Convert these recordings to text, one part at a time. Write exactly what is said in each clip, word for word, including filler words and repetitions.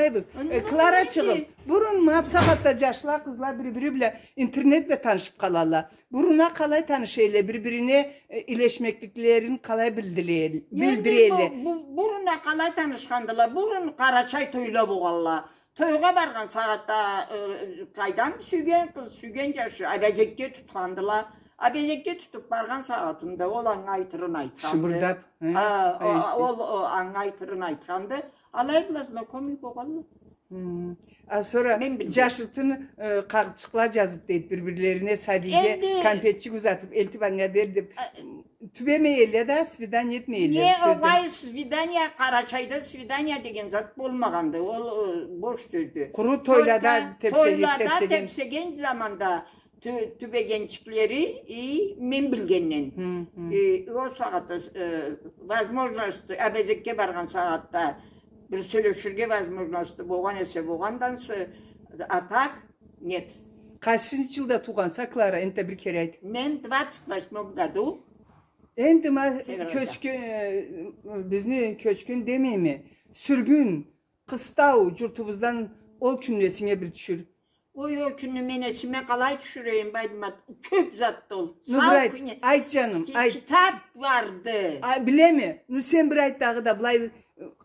Э, Кларачыгъым, бурун ма бусагъатда джашла, къызла бир-бири бла интернет бла танышыб къалалла. Бурун а къалай таныша эдиле, бир-бирине, э, илешмекликлерин къалай билдиле-, билдире эдиле? Бу-, бу-, бурун а къалай танышхандыла? Бурун къарачай тойла богъалла. Тойгъа баргъан сагъатда, э, къайдам, сюйген къыз, сюйген джаш, абезекге тутхандыла. Абезекге тутуб баргъан сагъатында ол анга айтырын айтханды. Шыбырдаб, э? А, о, ол, о, анга айтырын айтханды. Алай бла знакомый богъалла. Хы. А сора джашыртын, э, къагъытчыкъла джазыб, дейди, бир-бирлерине, сабийге конфетчик узатыб, элтиб, анга бер деб. Тюбемей эдиле да, свидание этмей эдиле. Не, огъай, свидание, Къарачайда свидание деген зат болмагъанды. Ол, э, бош сёздю. Къуру тойлада тепсеген, тепсеген заманда тю-, тюбегенчиклери, и мен билгенден. Хы, хы. Э, ол сагъатда, э, возможность, абезекге баргъан сагъатда бир сёлеширге возможность болгъан эсе, болгъандан сы-, а так, нет. Къайсынчы джылда туугъанса, Клара, энтда бир кере айт. Мен двадцать восьмом году. Энди ма кёчгю-, э, бизни кёчгюн демейме, сюргюн, къыстау джуртубуздан ол кюнню эсинге бир тюшюр. Ой, ол кюнню мен эсиме къалай тюшюрейим, Байдымат? Кёб затды ол. Ну, бир айт, айт, джаным, айт. Китаб барды. А, билеме. Ну, сен бир айт дагъыда, былай,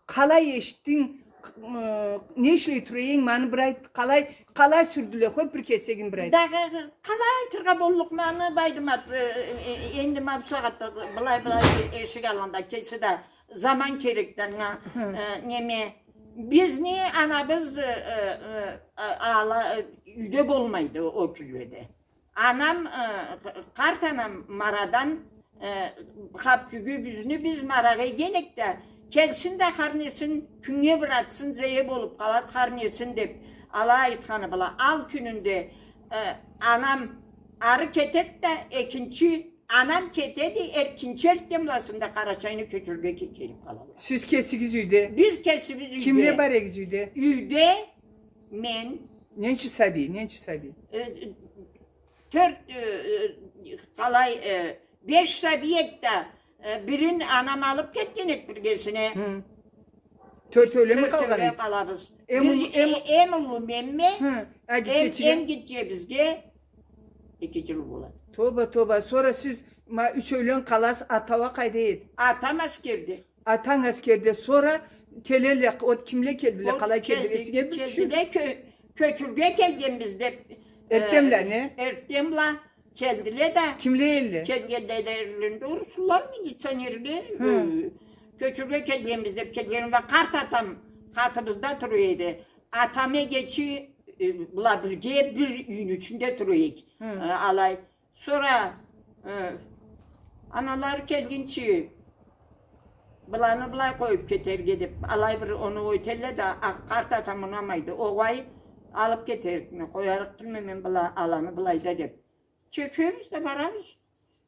къалай эшитдинг, э, не ишлей тура эдинг, ма аны бир айт, къалай, къалай сюрдюле, хоть бир кесегин бир айт. Дагъы къалай айтыргъа боллукъма аны, Байдымат, э, э, э, энди ма бусагъатда былай, былай эшик аллында кеси да заман керекди анга, э, неме, бизни анабыз, э, э, э, ала, э, юйде болмайды ол кюнледе. Анам, э, къарт анам Марадан, э, хапчюгю бизни, биз Марагъа ийген эдик да, келсин да хар несин, кюннге бир атсын, зая болуб къалады хар несин деб, ала айтханы бла, ал кюнюнде, э, анам ары кетеди да, экинчи Анам кетеди, экинчи эртденбласында Къарачайны кёчюрюрге ке-, келиб къалалла. Сиз кесигиз юйде? Биз кесибиз юйде. Кимле бар эдигиз юйде? Юйде мен. Ненча сабий, ненча сабий? Э, тёрт, э, э, къалай, э, беш сабий эдик да, э, бирин анам алыб кетген эди биргесине. Хы. Тёртеулеми къалгъан эдигиз? Тёртеуле къалабыз. Эм уллу, эм уллу менме, эм гитчебизге эки джыл болады. Тоба, тоба. Сора сиз ма ючеулен къаласыз, атау а къайда эди? Атам аскерде. Атанг аскерде. Сора келелле, ол кимле келдиле, къалай келдиле сизге? Келдиле, кё-, кёчюрге келгенбиз деб. Эртденбла, э, не? Эртденбла. Келдиле да. Кимле эдиле? Келгенле да эрлеринде урусла, милиционерле, э, кёчюрге келгенбиз деб келген, ва къарт атам къатыбызда тура эди. Атам эгечи, э, бла бирге бир юйню ичинде тура эдик. Хы. Э, алай. Сора, э, аналары келгинчи, быланы былай къоюб кетерге деб, алай бир оноу этелле да, а, къарт атам унамайды. Огъай, алыб кетерикме, къоярыкъ тюлме мен была, аланы былайда деб. Кёчебиз да барабыз.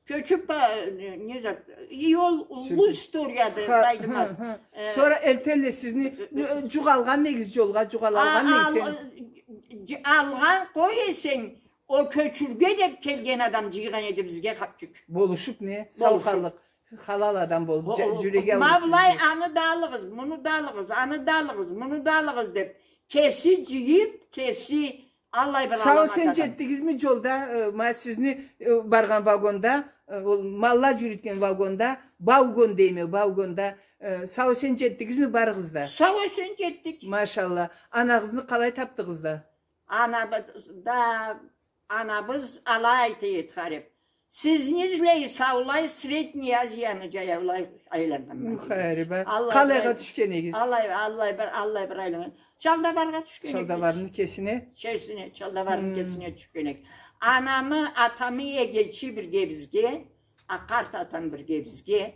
Кёчюб ба-, не, не зат. И ол уллу историяды, Байдымат. Хы, хы. Э, сора элтелле сизни, э, э, джукъ алгъанмы эдигиз джолгъа, джукъ ала алгъанмы эдинг сен? Алгъан, къой эсенг, ол кёчюрге деб келген адам джыйгъан эди бизге хапчюк. Болушуб не? Болушуб. Сау къаллыкъ. Халал адам болуб, джюреги ауруп. Ма былай, аны да алыгъыз, муну да алыгъыз, аны да алыгъыз, муну да алыгъыз деб, кеси джыйыб, кеси Аллай бир аламат адам. Сау-эсен джетдигизми джолда, э, ма сизни, э, баргъан вагонда, э, ол малла джюрютген вагонда, баугон дейме, баугонда, э, сау-эсен джетдигизми барыгъыз да? Сау-эсен джетдик. Машалла. Анагъызны къалай тапдыгъыз да? Анабыз да, анабыз алай айта эди, харип. Сизни излей, саулай, Средний Азияны джаяулай айланнганма. Мухариба. Къалайгъа тюшген эдигиз? Аллай, аллай бир, аллай бир айланнган. Чалдабаргъа тюшген эдик биз. Чалдабарны кесине? Кесине, Чалдабарны кесине тюшген эдик. Анамы, атамы эгечи бирге бизге, а, къарт атам бирге бизге.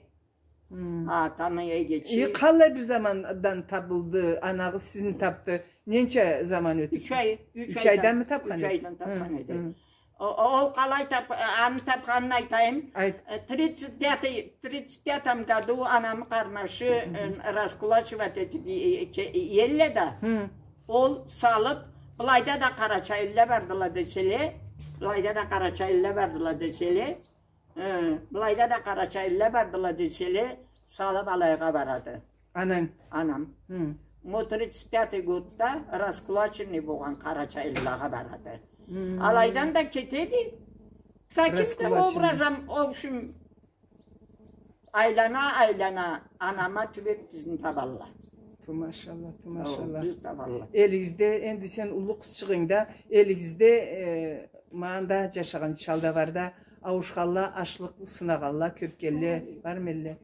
Атамы эгечи. Э, къаллай бир замандан табылды, анагъыз сизни тапды? Ненча заман ётюп? Юч ай, юч айданмы тапхан эди? Юч айдан тапхан эди. О, о, ол къалай тап-, э, аны тапханын айтайым. Айт. Э, тридцать пятый, тридцать пятом году анамы къарнашы, э, раскулачивать этип, э, э, ке-, э, иелле да. Ол салып, былайда да къарачайлыла бардыла деселе, былайда да къарачайлыла бардыла деселе, э, былайда да къарачайлыла бардыла деселе, салып алайгъа барады. Ананг? Анам. Хы. Мо тридцать пятый годда раскулаченный болгъан къарачайлылагъа барады. Алайдан да кетеди. Каким-то образом, в общем, айлана-айлана анама тюбеб бизни табалла. Ту машалла, ту машалла. Бизни табалла. Элигизде, энди сен уллу къызчыгъынг да, элигизде, э, ма анда джашагъан чалда барда, ауушханла, ачлыкъ сынагъанла, кёб келле, бармы элле?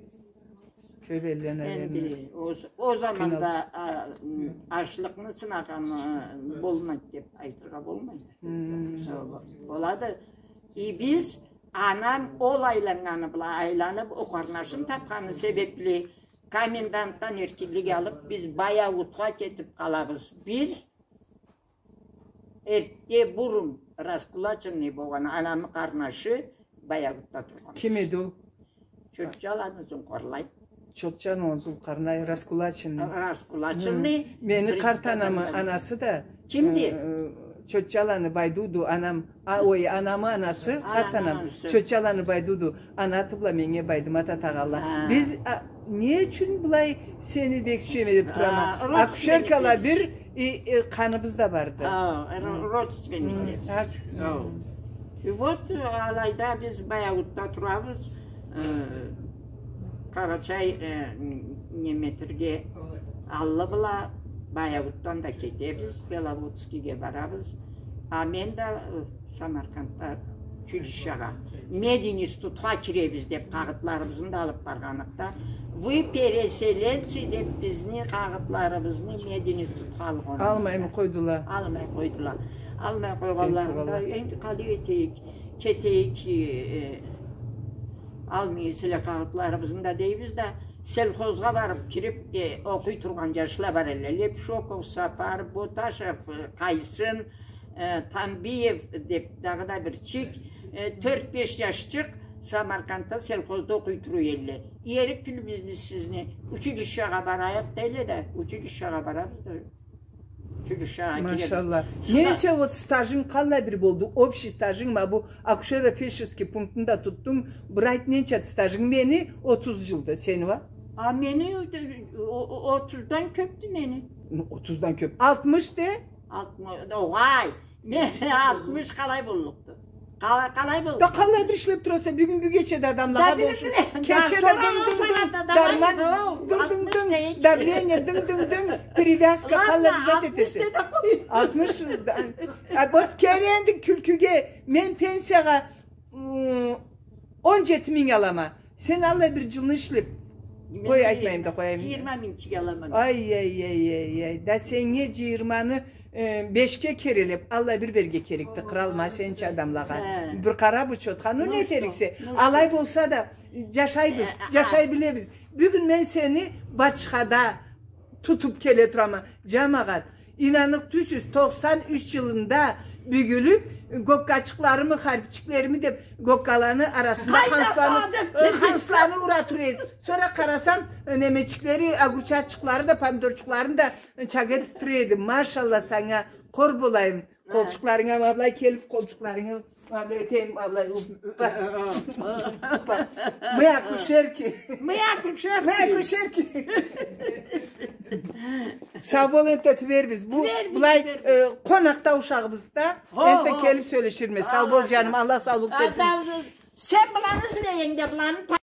Кёб элле, наверное. Энди о, о заманда, а, м, ачлыкъны сынагъаны болмайды деб айтыргъа болмайды. Болады. И биз, анам ол айланнганы бла айланыб, о къарнашын табханы себебли, комендантдан эркинлик алыб, биз Баяутха кетиб къалабыз. Биз эртде бурун раскулаченный болгъан анамы къарнашы Баяутда тургъанбыз. Ким эди ол? Чотчаланы Зулкъарлай. Чотчаланы Зулкъарлай, раскулаченный. Раскулаченный. Мени къарт анамы анасы да. Кимди? Э, Чотчаланы Байдуду анам, а, ой, анамы анасы, къарт анам. Чотчаланы Байдуду анаты бла меннге Байдымат атагъанла. Биз, а, не ючюн былай сени бек сюеме деб турама? Акушеркала бир, и, и, къаныбыз да барды. Родственникле. И вот, э, алайда биз Баяутда турабыз. Э, Къарачай, э, н-, неме этерге аллы бла, Баяутдан да кетебиз, Беловодскийге барабыз. А мен да, э, Самаркандда училищагъа, мединститутха киребиз деб къагъытларыбызны да алыб баргъаныкъда, вы переселенцы деб бизни къагъытларыбызны мединститутха алгъан. Алмаймы къойдула? Алмай къойдула. Алмай къойгъанларында, энди къалай этейик, кетейик, э, алмай эселе къагъытларыбызны да дейбиз да, сельхозгъа барыб кириб, э, окъуй тургъан джашла бар элле. Лепшоков Сапар, Боташев, э, Къайсын, э, Тамбиев деб дагъыда бирчик, э, тёрт-беш джашчыкъ Самаркандда сельхозда окъуй тура элле. Иерик тюлбюз биз сизни, училищагъа барайыкъ дейле да, училищагъа барабыз да. Машалла. Ненча вот стажынг къаллай бир болду? Общий стажынг, ма бу акушеро-фельдшерский пунктну да тутдунг. Бир айт, ненча стажынг? Мени отуз джылды, сени уа? А мени о-, о-, отуздан кёбдю мени. Ну, отуздан кёб. Алтмыш де? Алтмыш, огъай. Не, алтмыш къалай боллукъду? Къалай, къалай болду? Да къалай бир ишлеб тураса, бюгюн-бюгече да адамлагъа болушуб. Кече да дынг-дынг-дынг, дарман, дынг-дынг-дынг, давление, дынг-дынг-дынг, перевязка, къалай зат этесе. Алтмыш, да, а вот келе энди кюлкюге, мен пенсиягъа, м, он джети минг алама. Сен аллай бир джылны ишлеб. Къой, айтмайым да къояйым. Джыйырма мингчик аламан. Ай, ай, ай, ай, ай. Да сеннге джыйырманы, э, бешге керелеб, аллай бир берирге керекди, къырал, ма сенча адамлагъа. Бир къара бу чотха, ну не этериксе. Алай болса да, джашайбыз, джашай билебиз. Бюгюн мен сени бачхада тутуб келе турама. Джамагъат, ийнаныкъ тюлсюз, токъсан юч джылында бюгюлюб, гоккачыкъларымы, харбичиклерими деб, гоккаланы арасында хансланы, э, хансланы ура тура эди. Сора къарасам, э, немечиклери, огурчакчыкълары да, помидорчукъларын да, э, чакъ этиб тура эди. Машалла санга, къор болайым. Къолчукъларынга ма былай келиб, къолчукъларынгы ма былай этейим, ма былай, уппа, уппа. Мы акушерки. Мы акушерки. Мы акушерки. Сау бол, энтда тюбербиз. Бу, тюбербиз, былай, тюбербиз. Э, къонакъда ушагъыбыз да, энтда келиб сёлеширме. Сау бол, джаным, Аллах саулукъ берсин. Сен быланы изле энди, быланы